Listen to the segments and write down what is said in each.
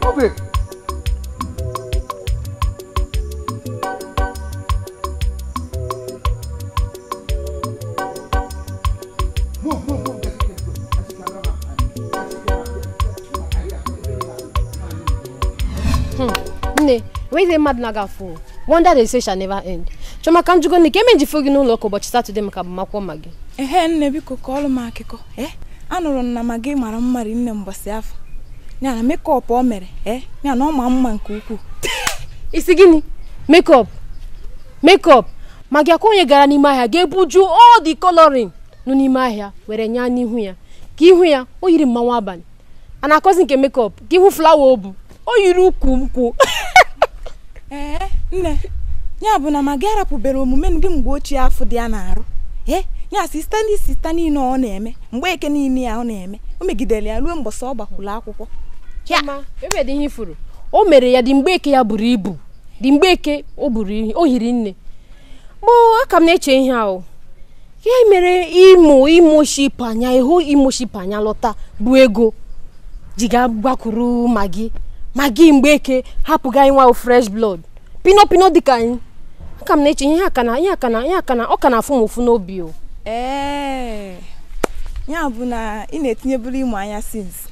Move it. Move, move, move. Nne, where is mad naga for? Wonder they say shall never end. Choma ka m jugo ni keme nji fogi n'ụlọ ụka ụbọchị Satọde maka agbamakwụkwọ Magị. Ehe nne biko kọọlụ m akụkọ. Anụrụ m na Magị mara mma rinne mbọsị afọ. Ya na makeup o mere, ya na ọ ma mma nke ukwuu. Isi gịnị? Makeup. Makeup. Magị akwa onye gara n'ime ahịa ga-ebuju all the coloring nọ n'ime ahịa were nya n'ihu ya. Ka ihu ya o yiri mmanwụ abalị. A na-akọzi nke makeup ka ihu flower o bu. O yiri ukwu nkwụ. Ee, nne. Ya bụ na Magị arapụbere omume ndị mgbe ochie afọ dị ya na-arụ. Ya sista ndị sista niile ọ na-eme mgbe eke niile ya ọ na-eme o megidere ya ruo mbọsị ọ gbakwụrụ akwụkwọ. Chioma, ebe dị ihe ifuru o mere ya dị mgbe eke ya buru ibu dị mgbe eke o buru ihe o hiri nne. Gboo aka m na-eche ihe ahụ ya mere imo ship anya ihu imo ship anya lọta bụ ego ji ga gbakwuru Magị Magị mgbe eke hapụga nwa fresh blood pino pino dịka anyị. Aka m na-eche ihe aka na ihe aka na ihe aka na ọ ka na-afụ m ụfụ n'obi o. Ee, ya bụ na ị na-etinyeburu imo anya since.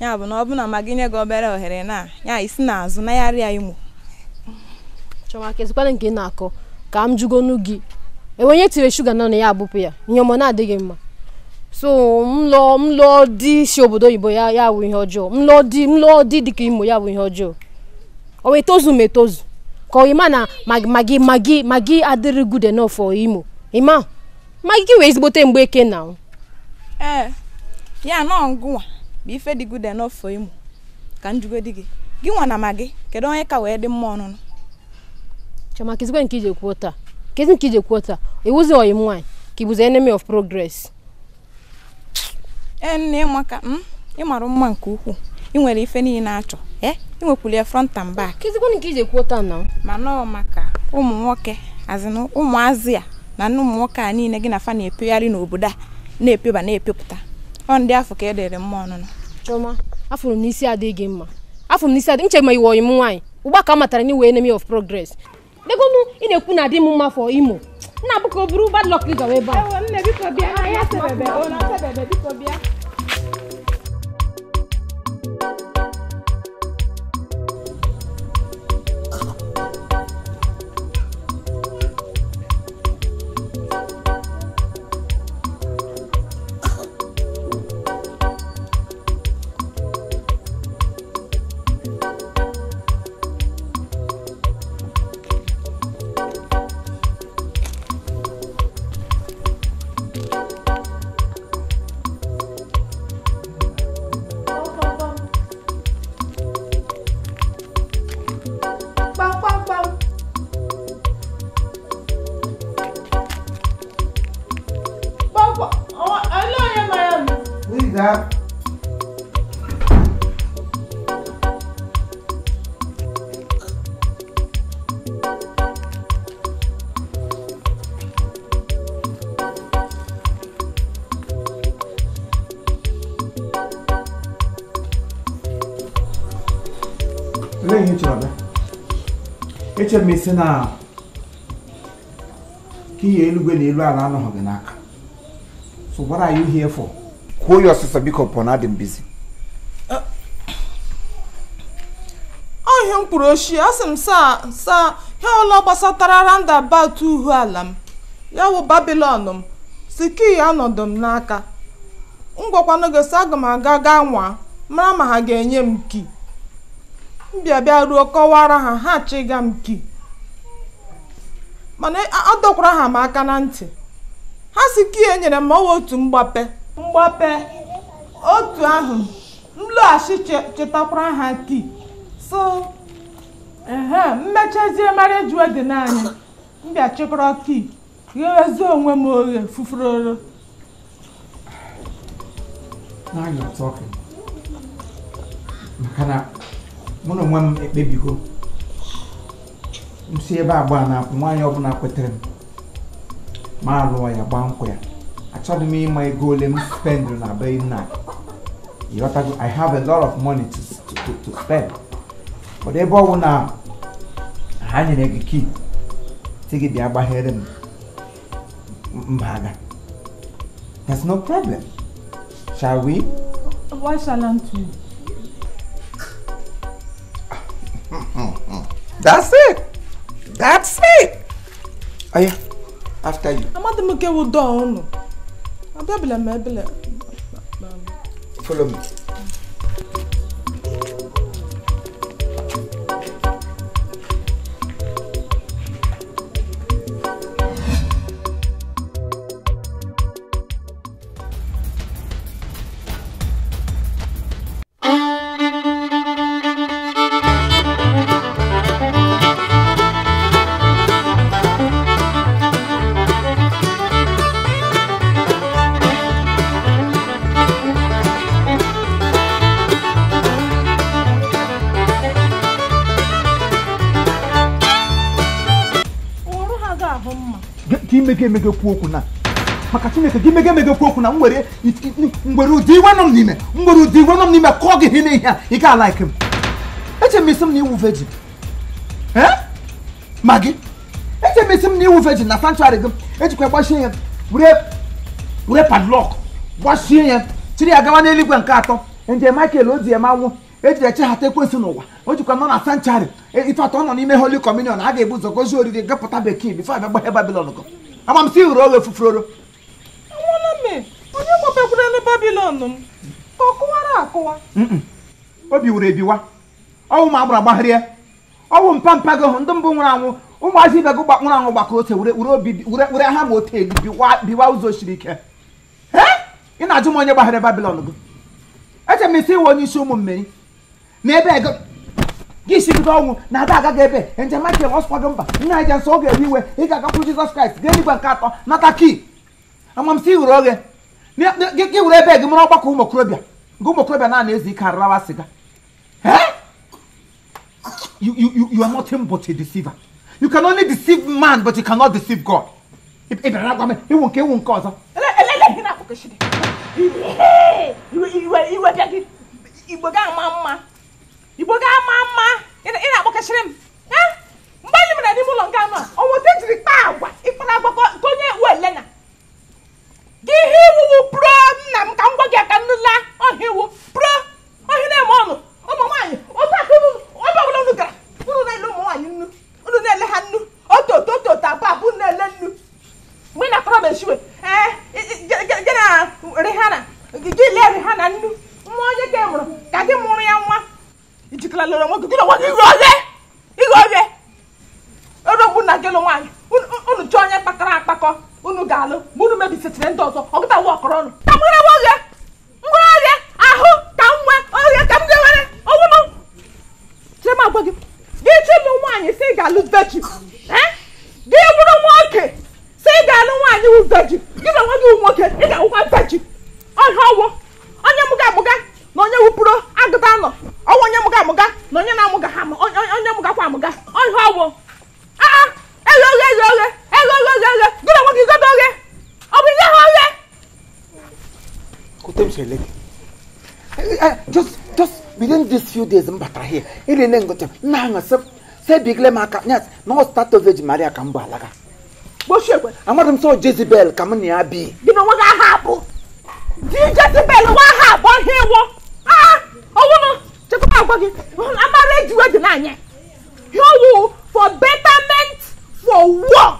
Ya bụ na ọ bụ na Magị nye gị obere ohere na ya isi n'azụ na ya rịa imo. Chioma, kezikwana nke ị na-akọ ka m jugonu gị. Enwe onye tiri shuga nọ na ya abụpụ ya ihe ọma na-adịghị mma. So m lụọ di si obodo oyibo ya ya wụ ihe ọjọọ. M lụọ di dịka imo ya wụ ihe ọjọọ. O wee tozu m etozu. Ka ọ ịma na Magị Magị Magị adịrị good enough for imo. Ịma Magị wee ezigbote mgbe eke na. Ee, ya nọ ngụnwa bụ ife dị good enough for imo. Ka njugodi gị. Gị nwa na Magị, kedu onye ka wee dị mma ọnụnụ? Chioma, kezikwe nke ije kwuo taa? Kezi nke ije kwuo taa? Iwuzi ọyị m nwaanyị ka ịbụzi enemy of progress. Ee nne, ịmaka ị mara mma nke ukwuu. Ị nwere ife niile achọ. Ị nwekwuru ya front and back. Kezikwe nke ije kwuo taa na? Mana ọ maka ụmụ nwoke azịna ụmụazị a na ụmụ nwoke a niile gị na fa na-epegharị n'obodo a na-epeba na-epepụta. Ọ ndị afọ ka e dere mma ọnụnụ. Chioma, afụrụ m n'isi adịghị mma. Afụrụ m n'isi adịghị nche ma iwe ọyị m nwaanyị. Ugbu a ka m matara na iwe enemy of progress. Legonu ị na-ekwu na adị m mma for imo. Nna bụ ka o buru bad luck gawa ebe a. Ewo nne biko bịa, ya sebebe, o na sebebe biko bịa. Eche m isi na ka ihe eluigwe na elu ala anọghị gị n'aka. So what are you here for? Kwuo ya ọsịsọ biko pụọ na adị m busy. Ọ ihe m kwuru ochie, asị m saa ihe ọla gbasatara roundabout uhu ala m ya wụ Babylon m si kii anọdụ m n'aka. M gwakwanụ gị sị aga m aga gaa nwa mara ma ha ga-enye m kii. M bịa ruo kọwara ha ha chịga m kii. Mana a dọkwara ha m aka na ntị. Ha si kii e nyere m ọwa otu mgbape otu ahụ m lọghachi chetakwara ha kii. So mmechazie marriage wedding anyị m bịa chịkọrọ kii ghewezie onwe m oghe fufuroro. Now you're talking. Maka na mụ na onwe m ekpebigo m si ebe agba na-akwụ nwaanyị ọbụla kwetere m ma alụọ ya gbaa nkwụ ya. Achọghị m ịma ego ole m spend na be nna. I have a lot of money to to spend. But ebe ọ bụ na ha nyere gị key sị gị bịa gbaghere m mba. There's no problem. Shall we? Why shalln't we? That's it. That's it. Oh yeah. After you. Amadi m ke wo do onu. Abịabịla m ebele. Follow me. Mege kwuo okwu na maka Chineke gị mege mege kwuo okwu na m were ụdị iwe nọ m n'ime m were ụdị iwe nọ m n'ime kọọ gị n'ihe a ị ga like m. Eche m isi m na iwu virgin ma gị eche m isi m na iwu virgin na sanctuary gị ejikwa gbachie ya were padlock gbachie ya chiri ya gawa n'eluigwe nke atọ nje Michael o ji eme anwụ ejiri echeghata ekwensu n'ụwa o jikwa nọ na sanctuary ife atọ nọ n'ime holy communion a ga-ebu ụzọ gozie oriri gapụta bekee bifo abịa gbaghe Babylon gọ. Ama m si hụrụ oghe fufuroro. Anwụọla m onye gbapekwara na Babylon m ka ọ kụwara akụwa. Obi wuru ebiwa ọwụ ma agbara agbagharịa ọwụ mpa mpa gị hụ ndị mbụ nwụrụ anwụ ụmụazị ibe gị nwụrụ anwụ gbakọrọ ote were ha ma ote elu biwa ụzọ siri ike. Ị na-ajụ m onye gbagharịa Babylon gị. Eche m isi iwe onye isi ụmụ mmeri n'ebe ego gị sibido ọnwụ na-ada agaghị ebe njem Michael ọsụkwa gị mba nna aja nsọ ọ ga-ewe iwe ị ga-agakwuru Jizọs Kraịst gaa eluigwe nke atọ nata kii amamsi hụrụ oghe gị were ebe gị mụrụ ọgbakọ ụmụ okorobịa gị ụmụ okorobịa na-ana ezu ike ararawa sịga. You are nothing but a deceiver. You can only deceive man, but you cannot deceive God. Ị bịara gwa m iwu nke iwu nke ọzọ. Iwe bịa gị Igbo ga-ama mma. Igbo ga-ama mma. Ị na-akpọkashịrị m. Mgbe anyị mere n'ime ụlọ nke anụ a, ọ nweta ejiri kpaa agwa ịkpara agwa ka onye welena. Gị ihe iwuwu pro nna m ka m gwa gị aka nnula ọhịa iwu pro ọhịa na-eme ọnụ ụmụ nwaanyị otu aka unu ebe ọbụla unu gara unu na-ele ụmụ nwaanyị nnu unu na-ele ha nnu otu otu otu otu abụọ abụọ na-ele nnu mgbe ị na-akọrọ m eshiwe ee gị na Rihanna gị lee Rihanna nnu nwa onye ka mụrụ ka gị mụrụ ya nwa ijikọla lụrụ nwoke gị na nwoke ighe oghe ighe oghe erogbu na gị lụ nwaanyị unu chọọ onye kpakọrọ akpakọ unu ga-alụ ma unu mebisitiri ndị ọzọ ọgụta wa ọkọrọ ọnụ ka m ghere oghe ngwere oghe ahụ ka m nwee oghe ka m ga-ewere ọnwụnụ chere m agwa gị gị chịlụ nwaanyị si ị ga-alụ virgin gị bụrụ nwoke si ị ga-alụ nwaanyị wụ virgin gị na nwa gị wụ nwoke ị ga-awụkwa virgin ọhịa ọwụ onye mụga amụga na onye wupụrụ agụta nọ ọwụ onye mụga amụga na onye na-amụga ha onye mụgakwa amụga ọhịa ọwụ aa eghe oghe eghe oghe eghe oghe oghe oghe gị na nwa gị godo oghe ọ bụ ihe ha oghe. Just within these few days m batara here ilele ngote nna ha ngasị sebigle m aka nyas na ọ start of Virgin Maria ka m bụ alaga gbochie ekwe amadị m sọ Jezebel ka m na ya bi gị na onwe gị aha abụ di Jezebel nwa aha abụọ ihe ịwụ aa ọwụnụ chekwaba agwa gị amara ejiwe dị n'anya ihe owu for betterment for war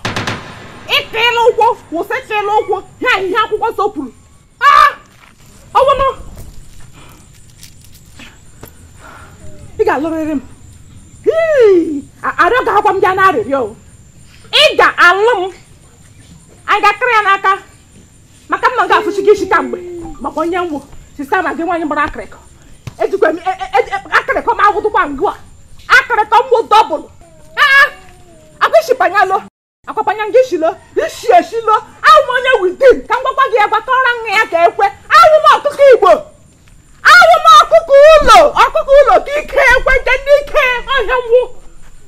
ịkịla ụkwụ kwụsị ịkịla ụkwụ ha ihe akwụkwọ nsọ kwuru aa ọwụnụ ị ga-alụrịrị m arịọ ga-akwa m bịa na arịrịọ ị ga-alụ m anyị ga-akịrị ya n'aka maka m na ga-afụchi gị isi kamgbe maka onye nwụ sista ma gị nwaanyị gbara akịrịkọ ejikwa m akịrịkọ m awụdụkwa ngụ a akịrịkọ m wụ dọbụlụ aa akwa ishipanyalụ akwapanya gị ishilo ishi eshilo awụ m onye within ka m gwakwa gị ya gwakọrọ nwa ya ka ekwe awụ m ọkụkọ Igbo awụ m ọkụkọ ụlọ ọkụkọ ụlọ ka ike ekwe nke ndị ike ọhịa nwụ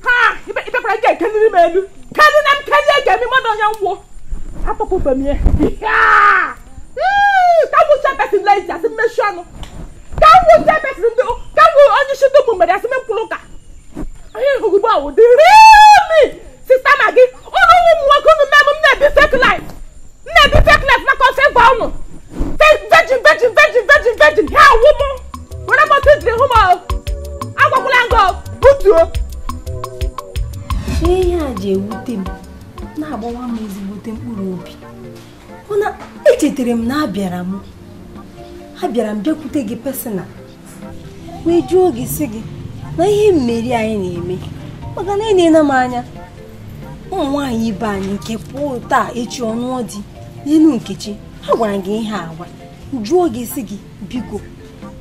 ha ịbịakwara gị ekeliri m elu kelu na m kelie ga emi mmadụ onye nwụ atọpụbe m ya ka m wuche pesin lezi asị mmechi ọnụ ka m wuche pesin ndị ka m onye isi ndị ụmụ mere ya sị m mkpụrụ ụka. Onye hụrụ ugbu a wụ dịrị sista ma gị ụnụ ụmụ nwoke unu mee m na-ebi fake life. M na-ebi fake life maka ọsọ ịgwa unu. Virgin virgin virgin virgin virgin ha awụ m. Were m otu ijiri hụ m agwakwula ngọ butuo. Ihe a ji ewute m na-agbawa m ezigbote mkpụrụ obi. Hụ na echetara m na abịara m bịakwute gị personal wee jụọ gị sị gị na ihe mmeri anyị na-eme maka na ị na-ene m anya ụmụ nwaanyị ibe anyị nke pụọ taa echi ọnụọ dị n'elu Nkechi ha gwara gị ihe agwa jụọ gị sị gị biko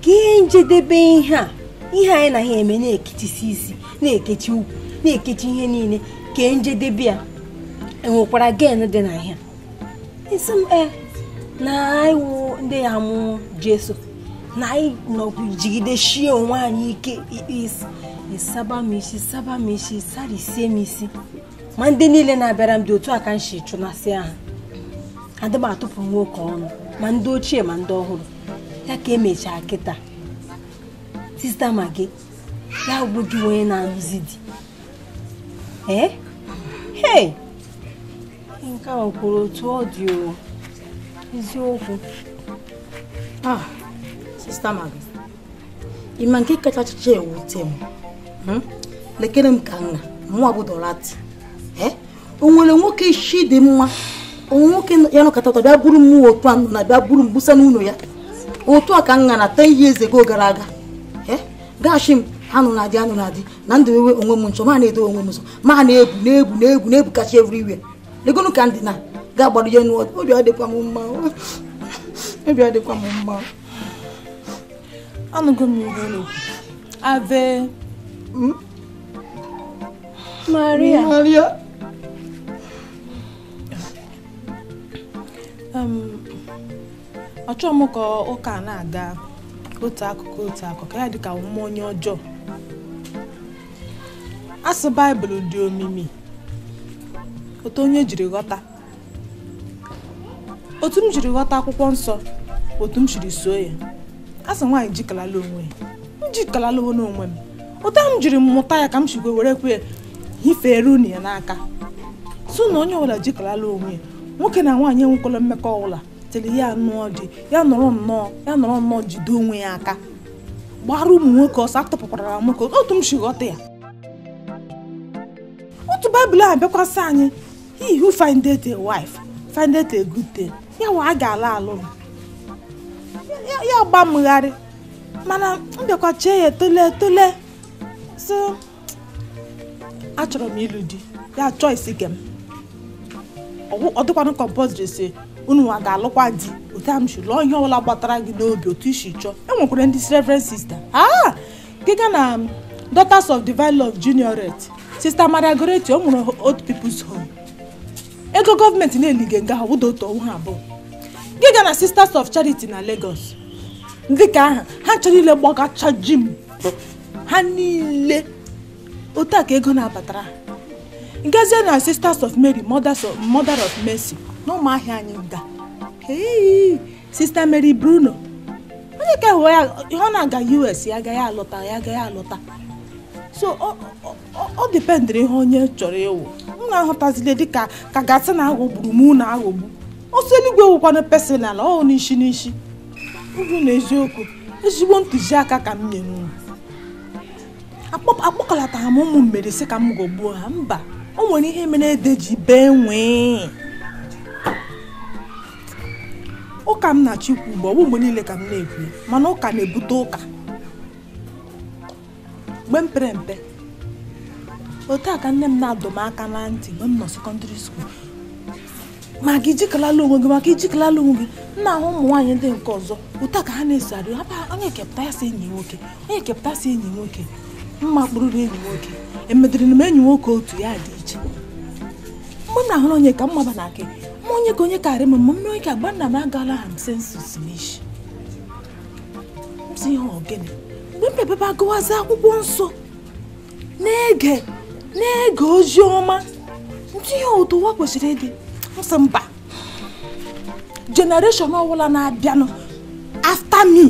ka ihe njedebe ihe a ihe anyị na ha eme na-ekechisi isi na-ekechi ukwu na-ekechi ihe niile ka njedebe ya enwekwara gen dị na ihe isi m na iwu ndị ya mụ Jesu na anyị nọkwu jigideshie onwe anyị ike ịsaba m isi saba m isi sarisie m isi ma ndị niile na-abịara m dị otu a ka m si chụnasị ha adị m atụpụ nwoke ọnụ ma ndị ochie ma ndị ọhụrụ ya ka emechaa kịta sista ma gị ya bụ gị onye na-anụzi di hei nke a kwuru otu ọ dị o eziokwu. Sista Magị, ịma nke kachacha ewute m lekere m ka nna mụnwa bụ Dorati o nwere nwoke isi dị mma onwe nwoke ya nọkọta ụtọ bịa buru m otu a na bịa buru m busa n'ụlọ ya otu a ka nna na 10 years ago gara aga gashi m anụ na-adị anụ na-adị na ndụ ewe onwe m nchọ ma na-edo onwe m nso ma na-ebu na-ebu na-ebu na-ebukachi everywhere legonu ka ndị na ga-agbado ya n'ụwa obi adịkwa m mma obi adịkwa m mma. Anụgo m ihe n'okwu Ave Maria Maria achọghị m ka ụka na-aga otu akụkụ otu akụkụ ya dịka mmụọ onye ọjọọ. Asụ Baịbụl dị omimi otu onye jiri ghọta otu m jiri ghọta akwụkwọ nsọ otu m jiri soo ya. Asị nwaanyị jikalala onwe ya m jikalala onwe m otu m jiri mmụta ya ka m chigwe were kwe hifere unu ya n'aka so na onye ọbụla jikalala onwe ya nwoke na nwaanyị enwekwala mmekọ ọbụla tele ya nụọ di ya nọrọ nnọọ ya nọrọ nnọọ jide onwe ya aka gbara ụmụ nwoke ọsọ atọpụkwara nwoke otu m si ghọta ya. Otu Baịbụl ahụ bịakwasị anyị he who findeth a wife findeth a good thing ya wa a ga-ala alụ m ya gba mgharị mana m bịakwa chee ya tole tole so achọrọ m ịlụ di ya choice nke m ọ dịkwanụ compulsory si unu a ga-alụkwa di otu a m si lụọ ihe ọbụla gbatara gị n'obi otu isi chọọ. E nwekwara ndị Reverend Sister gịga na Daughters of Divine Love Juniorate Sister Maria Goretti o nwere Old People's Home ego gọọmenti na-elige nga ha wụda otu ọnwa ha abụọ. Gịga na Sisters of Charity na Lagos ndị ka aha ha chọrọ ile gbagacha ji m ha niile otu a ka ego na-abatara ha. Ngazie na Sisters of Mary Mother of Mercy na ụmụahịa anyị nga Sister Mary Bruno onye ka hụ ya ihe ọ na-aga US ya agaghị alọta ya agaghị alọta so ọ dịpendịrị ihe onye chọrọ ịwụ m na-ahụtazile dịka ka gasị na aghọgburu m na aghọgbu ọsọ eluigwe wụkwanụ personal ọ n'isi n'isi ugwu na eziokwu ezigbo ntụziaka ka m nyere unu. Akpọkọlatara m ụmụ mmeri sị ka m ghọgbuo ha mba o nwere ihe mere ede ji bee nwee ụka m na-achọ ikwu ugbu ọ bụ mgbe niile ka m na-ekwu mana ụka na-ebute ụka. Mgbe m pere mpe otu a ka nne m na-adọ m aka na ntị mgbe m nọ sekọndịrị skuul maka ijikalala onwe gị maka ijikalala onwe gị m na-ahụ ụmụ nwaanyị ndị nke ọzọ otu a ka ha na-eso arịọ onye kepụta ya si enyi nwoke onye kepụta si enyi nwoke mma kpụrụrụ enyi nwoke emedịrị m enyi nwoke otu ya dị iche mgbe m na-ahụrụ onye ka mmaba na akị ma onye ka onye karị m mma onye ka agba nna m agaala ha m sensus n'ishi m si ihe ogene mgbe m bịabebe agụwazi akwụkwọ nsọ na-ege na-ege ozi ọma ntụ ihe otu ụwa kwesịrị ịdị m sị mba generation ọbụla na-abịanụ after me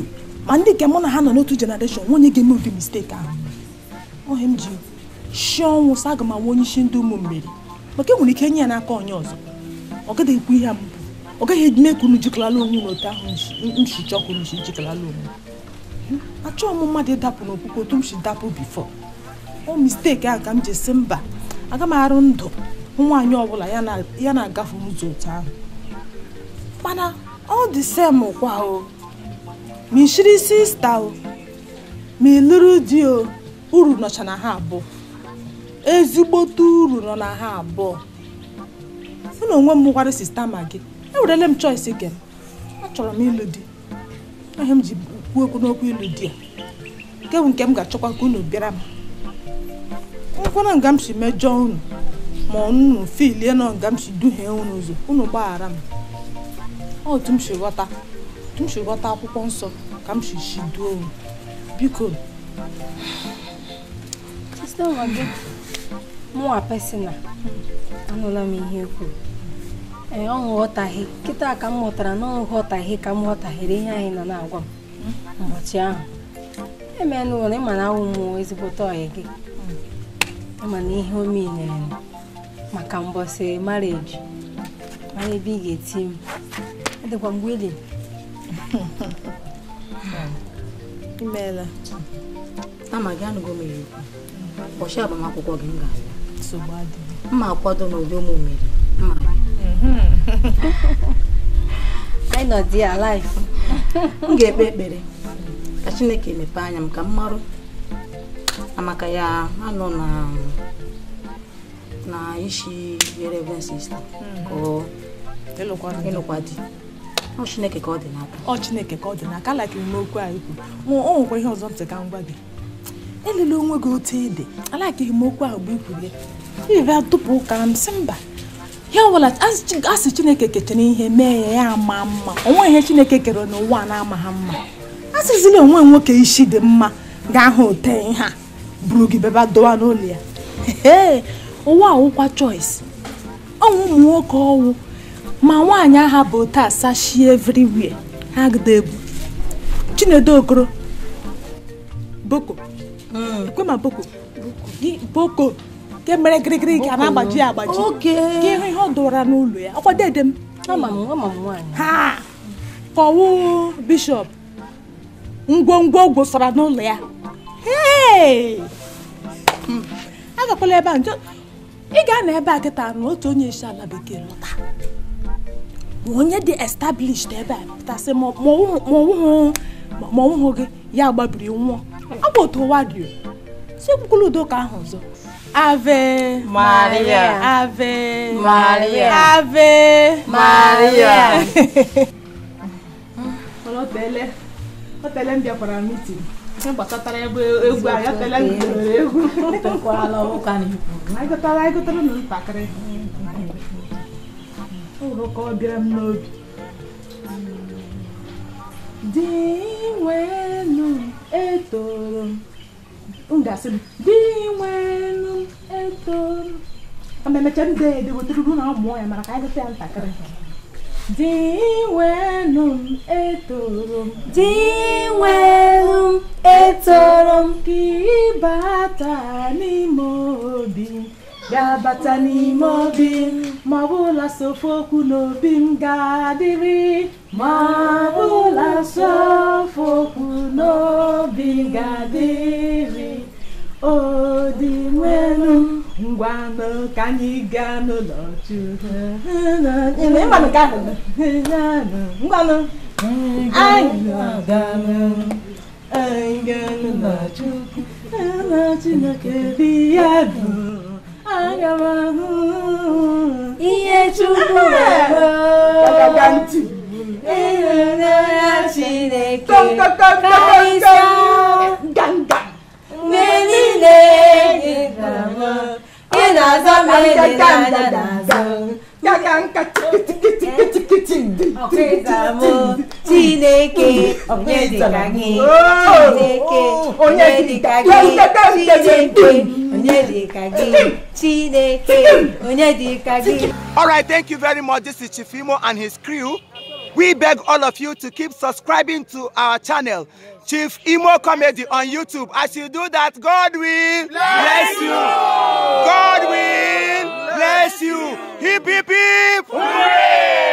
Ma ndị nke mụ na ha nọ n'otu generation onye ga-eme ụdị mistake ahụ. Ohe m ji shi ọnwụ sị aga m awụ onye isi ndị ụmụ mmeri. Maka enwere ike nye ya n'aka onye ọzọ. Ọ gaghị ekwu ihe mbụ. Ọ gaghị eme ka unu jikalala onwe unu otu ahụ m si chọọ ka unu si jikalala onwe. Achọghị m mmadụ ịdapụ n'okwukwe otu m si dapụ before. Ọ mistake ahụ ka m ji sị mba. Aga m arụ ndụ nwaanyị ọbụla ya na-agafe ụzọ otu ahụ. Mana ọ dị same kwa o. Ma ị shiri sista o, ma ị lụrụ di o, uru nọcha na ha abụọ. Ezigbote uru nọ na ha abụọ. Mụ na onwe m gwara sista ma gị, ewerele m choice nke m. Achọrọ m ịlụ di. Ihe m ji kwuo okwu n'okwu ịlụ di a. Nke bụ nke m ga-achọkwa ka unu bịara m. Ngwana nga m si mejọọ unu ma unu filie nọ nga m si duhie unu ụzọ, unu gbaghara m. Otu m si ghọta akwụkwọ nsọ ka m si si duo unu. Biko. Sista Magị, mụnwa pesina anụla m ihe kwuru. Ee, ọ nghọtahie kịta ka m mụtara na ọ nghọtahie ka m ghọtahiere ihe anyị nọ na-agwa m ụbọchị ahụ. Emenụ na ịma na awụ m ezigbote ọyị gị. Ịma na ihe o menyere m maka mbọsị marriage mara ebe ị ga-eti m. Adịkwa m willing. Imeela. Ama gị anụgo m ihe ikwu. Ụbọchị agbamakwụkwọ gị m ga-abịa. Nsogbu adịghị. Mma akwado n'ụdị ụmụ mmeri. Mma abịa. Anyị nọ dị alive. M ga-ekpe ekpere ka Chineke mepee anya m ka m marụ amaka ya anọ na isi Reverend Sister ka ịlụkwa di. Ọ Chineke ka ọ dị n'aka. Ọ Chineke ka ọ dị n'aka alakiri m okwu anyị kwuru. Ma o nwekwa ihe ọzọ m sị ka m gwa gị. Elele onwe gị otu ị dị. Alakịghị m okwu ahụ mgbe i kwuru ya. Ị bịa tụpụ ụka m sị mba. Ya ọbụla asị Chineke kechara ihe mee ya ya ama mma. O nweghị ihe Chineke kere n'ụwa na-ama ha mma. Asịzila onwe nwoke isi dị mma ga-ahụ ote ihe a buru gị bebe dowa n'ụlọ ya. Ee, ụwa awụkwa choice. Ọnwụ ụmụ nwoke ọnwụ ma nwaanyị aha bụ ote asashi everywhere. Ha gide egwu. Chinedu Okoro. Boko. Ekwe ma boko. Boko. Ke mere gịrịgịrị ka na-agbaji agbaji. Ka ịhụ ihe ọ dọwara n'ụlọ ya. Ọkwa dede m. Ama m nwaanyị. Ha! Kọwụ bishọp. Ngwongwo gwụsara n'ụlọ ya. Hey! Agakwala ebe a njọ. Ị ga-anọ ebe a kịta na otu onye isi ala bekee lọta. Ma onye dị established ebe a pụtasị ma ọwụhụ gị ya gbabiri nwụọ. Ọ bụ otu ụwa dị o. Si ekwukwala udo ka ahụ ọzọ. Ave Maria. Ave Maria. Ave Maria. Ọ tele m bịakwara meeting. Ihe gbasatara ebe egwu a ya tele m bidoro egwu. Anyị gụtara na ntakịrị. Ọ bụrụ ka ọ bịara m n'obi. Dị nwenu etoro m. M ga-asị m dị nwenu etoro m. Ama emecha m dee ede wetara uru na amụọ ya mara ka anyị gụta ya ntakịrị. Dị nwenu m etoro m. Dị nwenu m etoro m. Ka ị bata n'ime obi m. Ga-abata n'ime obi m. Ma ọ bụla sofu okwu n'obi m ga-adịrị. Ma ọ bụla sofu okwu n'obi m ga-adịrị. O dị nwenu ngwanụ ka anyị gaa n'ụlọ Chukwu. Ịmanụ ka ahụ. Ngwanụ anyị ga-aganụ. Anyị gaa n'ụlọ Chukwu. Na Chineke bi ya bụ. Aga m ahụ ihe Chukwu mere. Ịhụnanya Chineke karịsịa. Mgbe niile ị na-aza m n'anya n'azụ. Chineke onye dịka gị. Chineke onye dịka gị. Chineke onye dịka gị. Chineke onye dịka gị. All right, thank you very much. This is Chief Imo and his crew. We beg all of you to keep subscribing to our channel. Chief Imo Comedy on YouTube. As you do that, God will bless you. God will bless you. Hip, hip, hip. Hooray!